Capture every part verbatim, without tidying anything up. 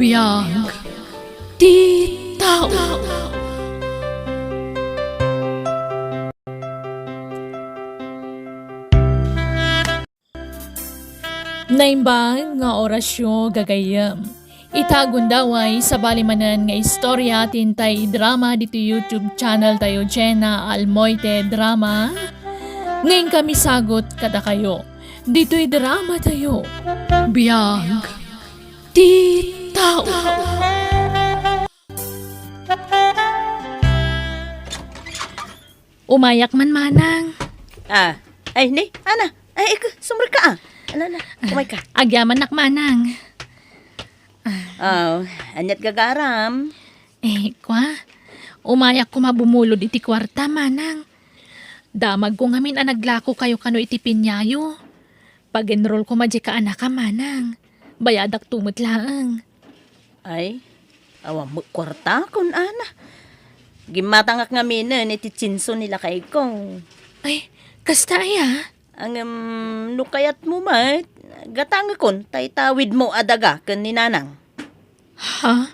Biag ti tao. Naimbag nga orasyo, gagayyem. Ita gundaway, sabali manen nga istorya ti intay idrama ditoy YouTube channel tayo, Jenna Almoite Drama. Ngayon kami sagot kadakayo. Ditoy drama tayo. Biag ti tao. Umayak man, manang. Ah, ay, ni, Ana. Ay, ik, sumrek ka, ah. Ala, ala, umay ka. Agyamannak, manang. Ah, aniat gagaram? Eh, kwa, umayak koma bumulod iti kuarta, manang. Damagko ngamin a naglakokayo kano iti piñayo. Pag-enroll koma diay kaanakam, manang. Bayadakto met laeng. Ay, awan met kuartakon, Ana. Gimmatangak ngaminen iti tsinso ni lakayko. Ay, kasta aya? Ngem, no kayatmo met, gatangekon ta itawidmo a daga ken ni nanang. Ha?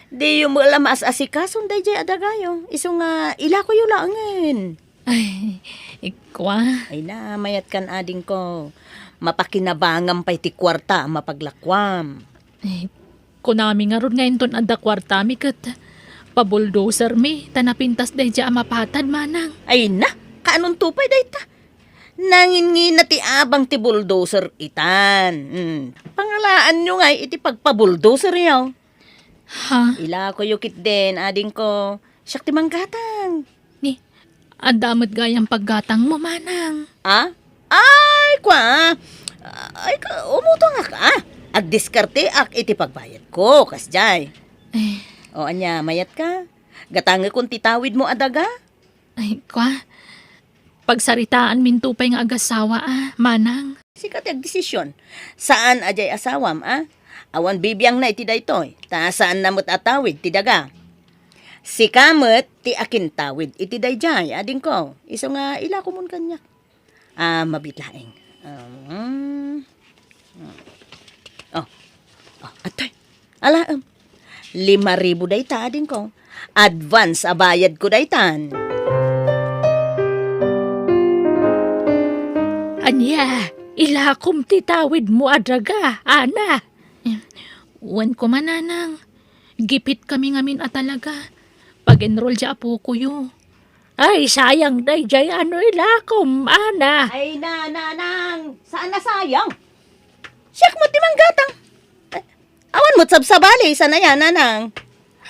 Diyo met la maas-asikason daydiay a dagayo, isu nga ilakoyo laengen. Ay, ikwa. Ay na, mayatkan, adingko. Mapakinabangam pay ti kuarta a mapaglakuam. Ay, kunami ngarud nga inton adda kuartami ket pabuldozermi ta napintas daydiay a mapatad, manang. Ay na, kaanonto pay dayta? Nangingina ti abang ti bulldozer itan. Hmm. Pangalaanyo ngay iti pagpabuldozeryo. Ha? Ilakoyo ketdin, adingko. Siak ti manggatang. Ni, adda met gayam paggatangmo, manang. Ah? Ay, kwa. Ay, ka, umutongak, ah. Agdiskarteak iti pagbayadko, kasdiay. Eh. O, ania, mayatka? Gatangekon ti tawidmo a daga? Ay, kwa. Pagsaritaanminto pay nga agasawa, ah, manang. Sika ti agdesisyon. Saan a diay asawam, ah? Awan bibiangna iti daytoy, ta saanna met a tawid ti daga. Sika met ti akintawid iti daydiay, adingko. Isu nga ilakomon kaniak. Ah, mabiit laeng. Um, oh. Oh, atay. Ala, em. Lima ribu dayta, adingko. Advance a bayadko daytan. Ania, ilakom ti tawidmo a daga, Ana? Wen koma, nanang. Gipitkami ngamin a talaga. Pag-enroll diay apokoyo. Ay, sayang daydiay a no ilakom, Ana. Ay, na, nanang. Saan a sayang? Siak met ti manggatang. Eh, awan met sabsabali, saan aya, nanang?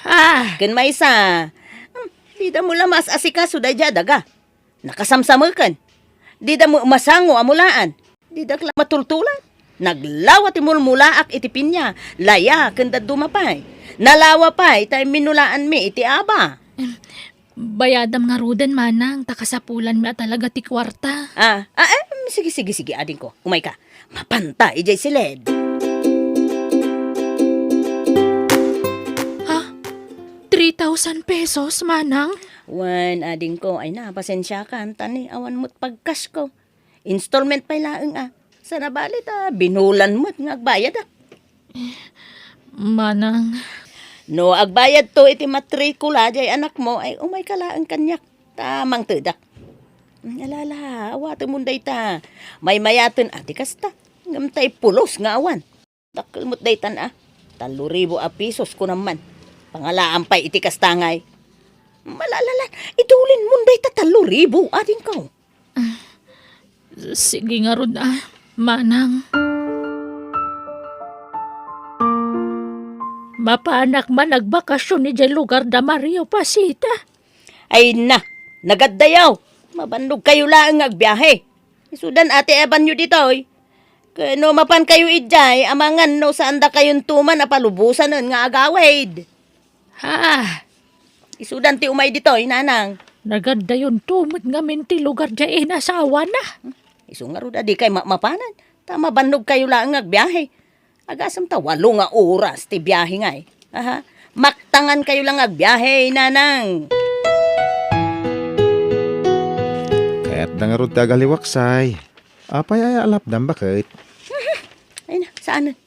Ah. Ken maysa, hmm, dida met la maas-asikaso daydiay a daga. Nakasamsameken. Dida met masango a mulaan. Didak la matultulan. Naglawa ti mulmulaak iti piña, laya, ken dadduma pay. Nalawa pay ta imminulaanmi iti aba. Bayadam ngaruden, manang, ta kasapulanmi a talaga ti kuarta. Ah, ah, eh, sige, sige, sige, adingko. Umayka. Mapanta idiay siled. Ha? Three thousand pesos, manang? Wen, adingko, ay na, pasensiakan, ta ni, awan met pagkasko. Installment pay laeng, a. Saan a bali ta binulan met nga agbayadak. Manang. No agbayadto iti matrikula diay anakmo, ay umayka laeng kaniak, ta mangtedak. Alala, awatemon dayta. Maymayaten a ti kasta. Ngem tay pulos nga awan. Dakkel met daytan a. Tallo ribu a pesos kunam man. Pangalaan pay iti kasta ngay. Malalalan, idulinmon dayta tallo ribu, adingko. Sige ngarud a, manang. Mapanak man agbakasyon idiay lugar da Mario Pasita. Ay na, nagaddayaw. Mabannogkayo laeng nga agbiahe. Isudan a ti ebanyo ditoy. Ken no mapankayo idiay, amangan no saandakayonto man a palubosanen nga agawid. Ha? Isudan ti umay ditoy, nanang. Nagadayon to met ngamin ti lugar diay inasawana. Isu ngarud a dikay ma-, mapanan, ta mabannogkayo laeng nga agbiahe. Agasem ta walo nga oras ti biahe ngay. Aha. Maktangankayo la nga agbiahe, nanang. Kayatda ngarud ti agaliwaksay. Apay aya a lapdam, baket? Ay na, saanen.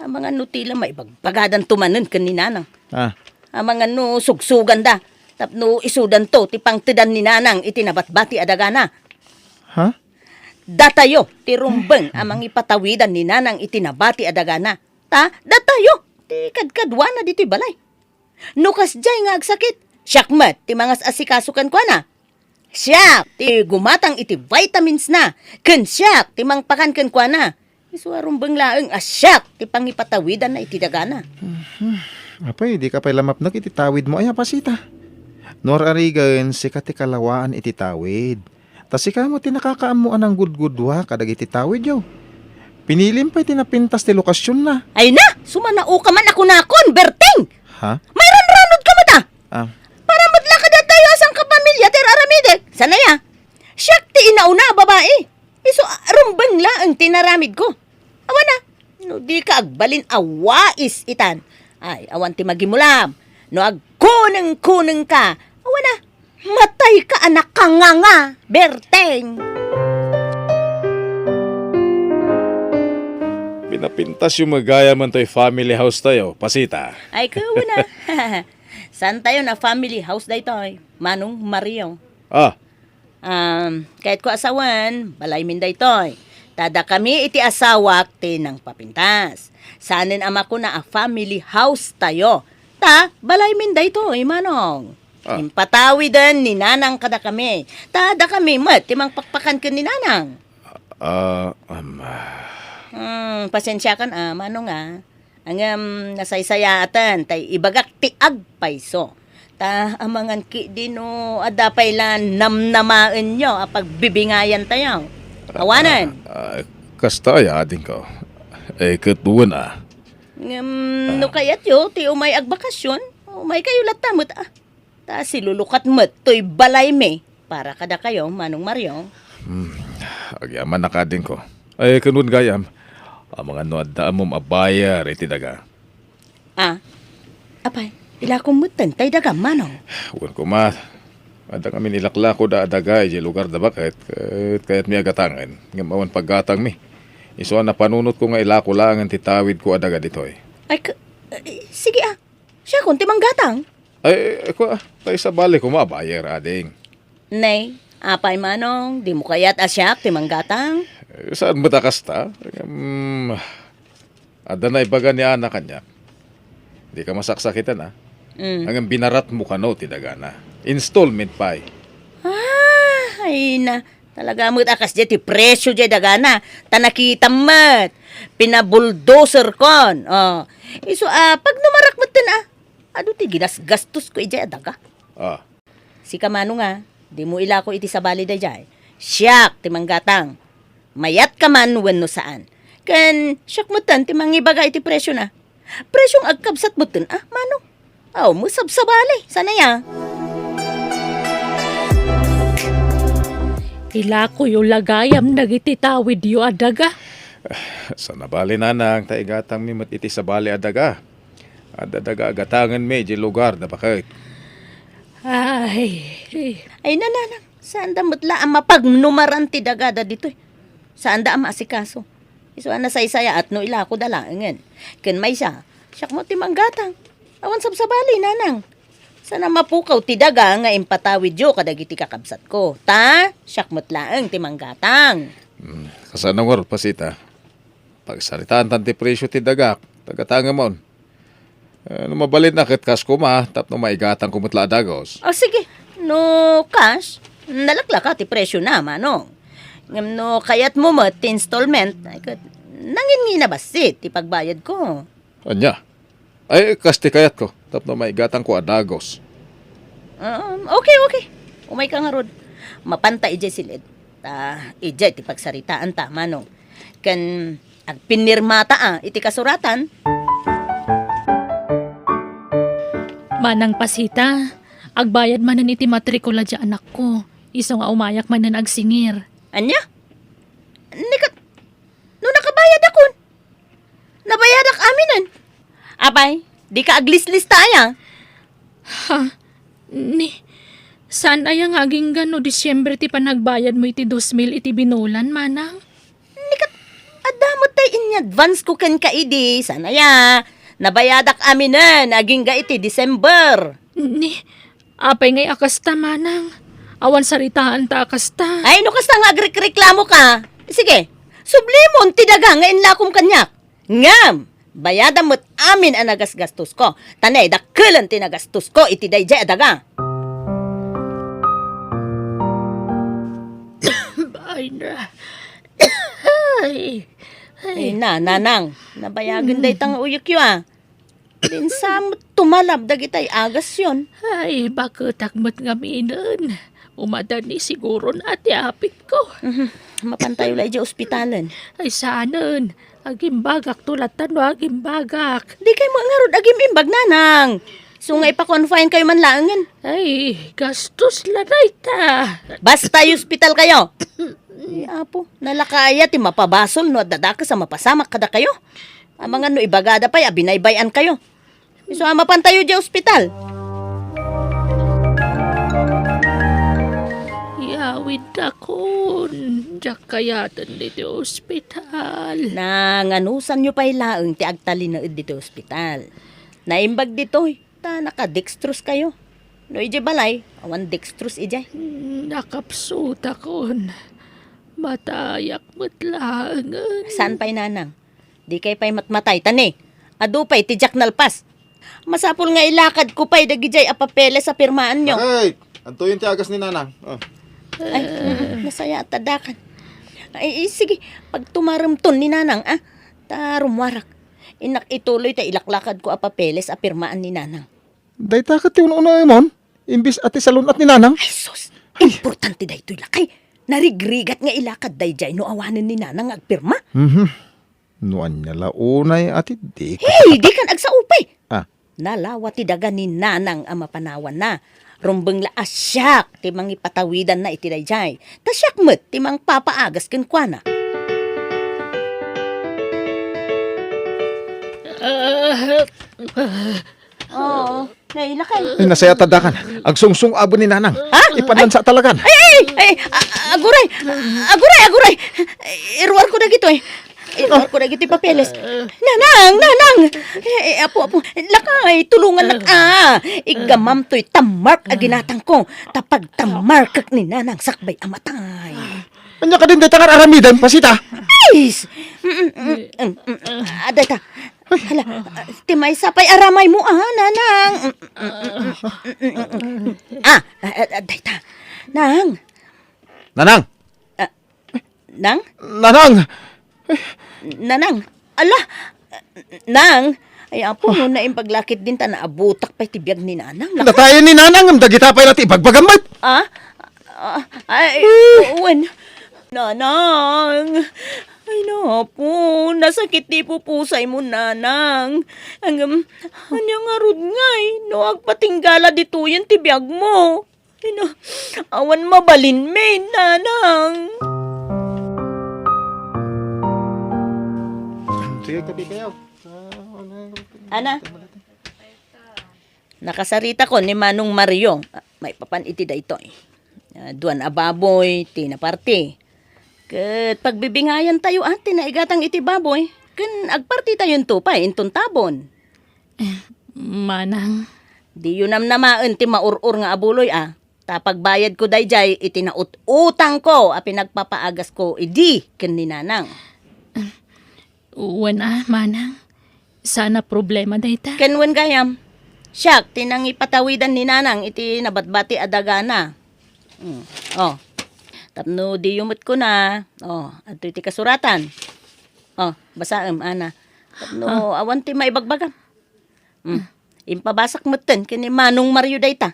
Amangan no ti la maibagbagadanto manen ken ni Nanang. Ah. Amangan no sugsuganda tapno isudanto ti pangtedan ni Nanang iti nabatbati a dagana. Ha? Datayo ti rumbeng a mangipatawidan ni Nanang iti nabati a dagana. Ta, datayo ti kadkaduana ditoy balay. No kasdiay nga agsakit, siak met ti mangas-asikaso kenkuana. Siak ti gumatang iti vitamins na, ken siak ti mangpakan kenkuana. Isu a rumbeng laeng a siak ti pangipatawidanna iti dagana. Mhm. Apay, dika pay la mapnek iti tawidmo aya, Pasita? No ar-arigen, sika ti kalawaan iti tawid. Ta sika met ti nakakaammo a nanggudgudua kadagiti tawidyo. Pinilim pay ti napintas ti lokasionna. Ay na! Sumanaoka man a kunakon, Berteng! Ha? Mairanranodka met a! Ah. Para met la kadatayo a sangkapamilia ti ar-aramidek. Saan aya? Siak ti inauna a babai. Isu a rumbeng laeng ti inaramidko. Awan a, no dika agbalin a wais itan. Ay, awan ti magimulam. No agkunengkunengka, awan a, matayka a nakanganga, Berteng. Pinapintasyo met gayam toy family house tayo, Pasita. Ay, kauna. Saan tayo na family house daytoy, Manong Mario? Ah, Um, kayatko a sawen, balaymin daytoy. Ta dakami iti asawak ti nangpapintas. Saanen a makuna a family house tayo. Ta balaymin daytoy, Manong. Ah. Impatawiden ni Nanang kadakami. Ta dakami met ti mangpakpakan ken ni Nanang. Ah, um, ah. Hmm, pasensiakan a, Manong a. Ngem nasaysayaaten tay ibagak ti agpayso. Ta amangan ketdi no adda pay la namnamaenyo a pagbibingayan tayo. Awanen. Ah, ah, kasta aya, adingko. Eh, ket wen a. Ngem no kayatyo ti umay agbakasyon, umay kayo latta met a. Ta silulukat met toy balaymi para kadakayo, Manong Mario. Hmm, agyamanak, adingko. Ay, ken wen gayam, amangan no adda ammom a buyer iti daga. Ah, apay, ilakom metten tay daga, Manong. Wen koma, adda ngamin ilaklako da a daga idiay lugar da baket, ket kayatmi a gatangen, ngem awan paggatangmi. Isu a napanunotko nga ilako laengen ti tawidko a daga ditoy. Ay, k-, eh, sige a. Siakon ti manggatang. Ay, kua, tay sabali koma a buyer, ading. Nay, apay, Manong, dimo kayat a siak ti manggatang? Eh, saan met a kasta? Ngem, adda naibaga ni Ana kaniak. Dika masaksakitan, a. Mm. Ngem binaratmo kano ti dagana. Installment pay. Ah, ay na. Talaga met a kasdiay ti presio diay dagana. Ta nakitam met. Pinabulldozer kon. Oh. Isu a, pagnumarak metten a. Adu ti ginasgastosko idiay a daga. Ah. Sika, Manong a, dimo ilako iti sabali daydiay. Siak ti manggatang. Mayatka man wenno saan. Ken siak metten ti mangibaga iti presiona. Presion agkabsat metten a, Manong. Aw, masabsabali. Saan aya? Ilakoyo la gayam dagiti tawidyo a daga. Saan a bali, Nanang, ta igatangmi met iti sabali a daga. Adda daga a gatangenmi idiay lugar da baket. Ay. Ay, Nanang, saanda met la a mapagnumaran ti dagada ditoy. Saanda a maasikaso. Isu a nasaysayaat no ilakoda laengen. Ken maysa, siak met ti manggatang. Awan sabsabali, Nanang. Saan a mapukaw ti daga nga impatawidyo kadagiti kakabsatko. Ta, siak met laeng ti manggatang. Hmm, kasano ngarud, Pasita? Pagsaritaantan ti presio ti dagak, ta gatangemon. Eh, no mabalinna ket kas koma, tapno maigatangko met la a dagus. Ah, sige. No kas, nalaklaka ti presiona, Manong. Ngem no kayatmo met ti installment, ay ket, nangingina bassit ti pagbayadko. Ania? Ay, kas ti kayatko, tapno maigatangko a dagus. Um, okay, okay. Umayka ngarud. Mapanta idiay sil-id. Ta, idiay ti pagsaritaanta, Manong. Ken agpinirmata a iti kasuratan. Manang Pasita, agbayad manen iti matrikula ti anakko. Isu nga umayak manen agsingir. Ania? Ni ket, no nakabayadakon? Nabayadak aminen. Apay, dika aglislista aya? Ha? Ni, saan aya nga agingga no Disiembre ti panagbayadmo iti dos mil iti binulan, Manang? Ni ket, adda met tay Advance ko kenka idi, saan aya? Nabayadak aminen, agingga iti December. Ni, apay ngay a kasta, manang? Awan saritaanta a kasta. Ay, no kasta nga agrekreklamo ka. Sige, sublimon ti daga nga inlakom kaniak. Ngem, bayadam met amin a nagasgastosko. Ta ne, dakkelen ti nagastosko iti daydiay a daga. Ay, na. Ay. Ay, na, nanang. Nabayagen dayta nga uyekyo, a. Dinsa met tumalab dagitay agasyon. Ay, baketak met ngaminen. Umadani siguron a ti apitko. Mhm. Mapantayo la idiay ospitalen. Ay, saanen. Agimbagakto latta no agimbagak. Dikay met ngarud agim-imbag, nanang. Isu nga ipa-confine kayo man laengen. Ay, gastos la dayta. Basta idiay ospital kayo. Ay, apo, nalaka aya ti mapabasol no adda dakes a mapasamak kadakayo? Amangan no ibagada pay a binaybay-an kayo. Isu a mapantayo idiay ospital. Yawidakon, diak kayaten ditoy ospital. Nanganusanyo pay laeng ti agtalinaed ditoy ospital. Naimbag ditoy, ta naka-dextrose kayo. No idiay balay, awan dextrose idiay. Nakapsutakon. Matayak met laengen. Saan pay, nanang? Dikay pay matmatay, ta ne, adu pay ti diak nalpas. Masapul nga ilakadko pay dagidiay a papeles a pirmaanyo. Ay, adtoyen ti agas ni Nanang. Oh. Ay, nasayaat ta dakan. Ay, eh, sige, pagtumaremton ni Nanang, a. Ta rummuarak. Innak ituloy ta ilaklakadko a papeles a pirmaan ni Nanang. Dayta ket ti un-unaemon, imbes a ti salun-at ni Nanang. Ay, sus! Ay. Importante daytoy, lakay. Narigrigat nga ilakad daydiay no awanen ni Nanang nga agpirma. Mhm. No ania la unay a ti dika Hey, makatak- dikan agsaupay! Ah. Nalawa ti daga ni Nanang a mapanawanna. Rumbeng la a siak ti mangipatawidanna iti daydiay. Ta siak met ti mangpapaagas kenkuana. Oo, nailakay. Ay, nasayaat ta dakan. Agsungsong-aben ni Nanang. Ha? Ipanlansa talagan. Ay, ay, ay, a-, aguray. Aguray, aguray. Iruarko dagitoy. Iruarko dagitoy papeles. Nanang, Nanang. Eh, eh, apo, apo. Lakay, tulungannak, a. Iggamam toy tammark a ginatangko. Ta pagtammarkek ni Nanang sakbay a matay. Ania kadin dayta nga aramiden, Pasita? Ay! Mm, mm, mm, mm, mm. Ah, dayta. Hala, ah, ti maysa pay aramaymo, a, Nanang. Mm, mm, mm, mm, mm, mm. Ah, ah, ah, dayta. Nang. Nanang! Ah, Nang? Nanang! Nanang! Ala! Nang! Ay, apo, no naimbag la ketdin ta naabutak pay ti biag ni Nanang. Natayen ni Nanang, ngem dagita pay la ti ibagbagam met. Ah? Ah, ay, wen. Nanang! Ay, napo, nasakit ti pupusaymo, Nanang. Ngem, ania ngarud ngay, no agpatinggala ditoyen ti biagmo? Ay, na, awan mabalinmi, Nanang. Sige, kape kayo. Ana? Nakasaritakon ni Manong Mario, ah, maipapan iti daytoy. Ah, duan a baboy ti naparti. Ket pagbibingayantayo, a, ti naigatang iti baboy, ken agpartitayonto pay inton tabon. Eh, Manang. Diyo namnamaen ti maur-or nga abuloy, a. Ta pagbayadko daydiay iti naut-utangko a pinagpapaagasko idi ken ni Nanang. Wen a, Manang. Saan a problema dayta. Ken wen gayam, siak ti nangipatawidan ni Nanang iti nabatbati a dagana. Mm. Oh. Tapno diyo met kuna. Oh, adtoy ti kasuratan. Oh, basaem, Ana. Tapno awan ti maibagbagam. Mm. Impabasak metten ken ni Manong Mario dayta.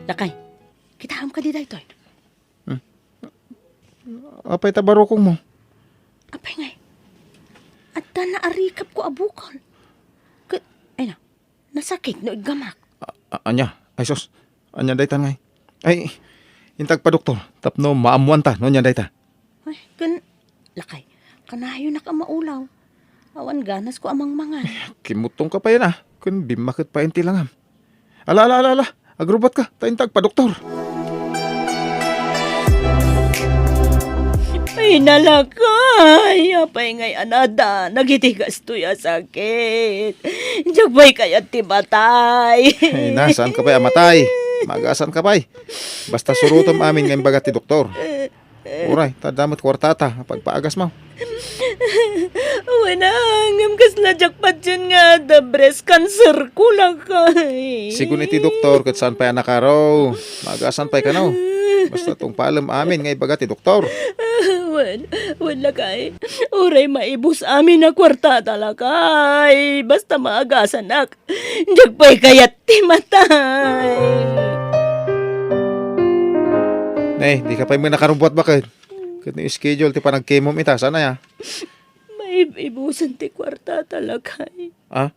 Lakay, kitaem kadi daytoy? Hmm? Apay ta barukongmo? Apay ngay? Adda naarikapko a bukol. Ket, ay na, nasakit no iggamak. A-, a-, ania? Ay sus, ania daytan ngay? Ay, intag pa doktor, tapno maammoanta no ania dayta. Ay, ken, lakay, kanayonak a maulaw. Awan ganasko a mangmangan. Ay, kimmutongka pay a. Ken bimmaket pay ti langam. Ala, ala, ala, ala. Agrubotka, ta inta agpadoktor. Ay, nalakay! Apay ngay anada, nagiti kastoy a sakit. Diak pay kayat ti matay. Ay na, saan ka pay a matay? Maagasan ka pay. Basta surotem amin nga imbaga ti doktor. Uray, ta adda met kuartata, pagpaagasmo. Wen, ngem kasla diak patien nga adda breast cancer ko, lakay. Sigun iti doktor, ket saan pay a nakaro. Maagasan pay kano. Basta tungpalem amin nga ibaga ti doktor. Wen, wen, lakay. Uray maibus amin a kuartata, lakay. Basta maagasanak. Diak pay kayat ti matay. Ne, di ka pay met nakarubbuat baket. Ket no schedule ti panagkemom ita, saan aya? Maib-ibusen ti kuartata, lakay. Ah?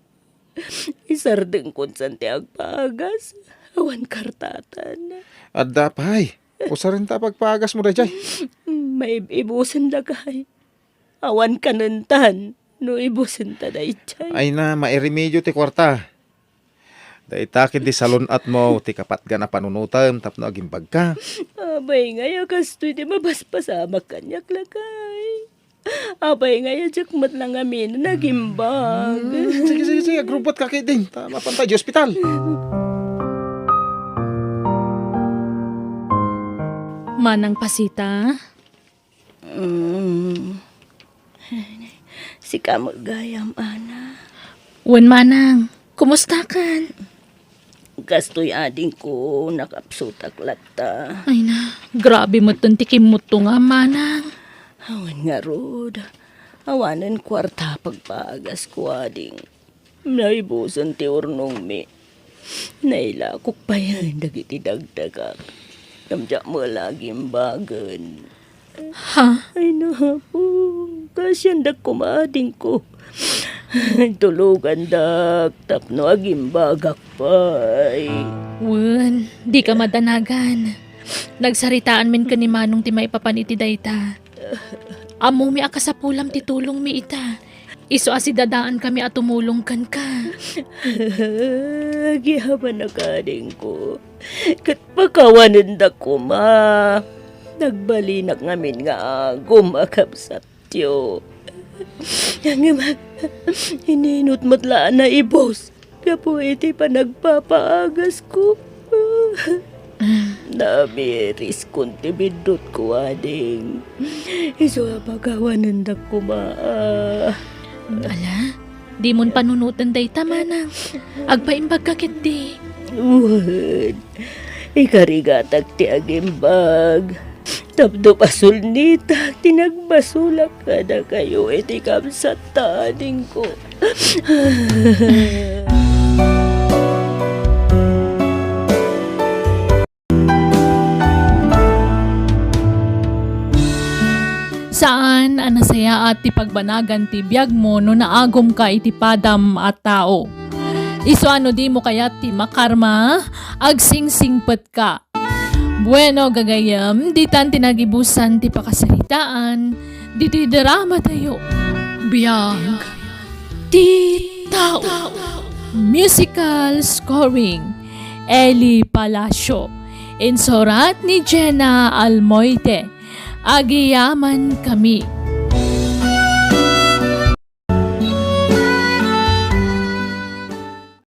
Isardengkon san ti agpaagas. Awan kartatan. Adda pay. Usarenta pagpaagasmo daydiay. Maib-ibusen, lakay. Awan kanentan no ibusenta daydiay. Ay na, mairemedio ti kuarta. Dayta ket ti salun-atmo ti kapatgan a panunotem tapno agimbagka. Apay ngay a kastoy ti mapaspasamak kaniak, lakay? Apay ngay a diak met la ngamin a nagimbag? Hmm, sige, sige, sige, agrubbuatka ketdin. Ta mapan pay iti ospital. Manang Pasita? Mm. Sika met gayam, Ana. Wen, Manang. Kumustakan? Kastoy, adingko, nakapsutak latta. Ay na, grabe metten ti kimmutto nga, Manang. Awan ngarud. Awanen kuarta pagpagasko, ading. Naibusen ti urnongmi. Nailakok payen dagiti dagdagak. Ngem diak met la agimbagen. Ha? Ay, napo. Kaasiandak koma, adingko. Tulogandak tapno agimbagak pay. Wen, dika madanagan. Nagsaritaanmin ken ni Manong ti maipapan iti dayta. Ammomi a kasapulam ti tulongmi ita. Isu a sidadaankami a tumulong kenka. Agyamanak, adingko. Ket pakawanendak koma. Nagbalinak ngamin nga agum a kabsatyo. Ngem, ininut met la a naibus gapu iti panagpapaagasko. Namiriskon ti biddutko, ading. Isu a pakawanendak koma. Ala, dimon panunoten dayta, Manang. Agpaimbagka ketdi. Wen, ikarigatak ti agimbag. Tapno pasulnitak ti nagbasolak kadakayo iti kabsatta, adingko. Saan a nasayaat ti pagbanagan ti biagmo no naagumka iti padam a tao. Isu a no dimo kayat ti makarma, agsingsingpetka. Bueno, gagayyem, ditan ti nagibusan ti pakasaritaan ditoy drama tayo. Biag ti tao. Musical scoring, Eli Palacio. Insurat ni Jenna Almoite. Agyamankami.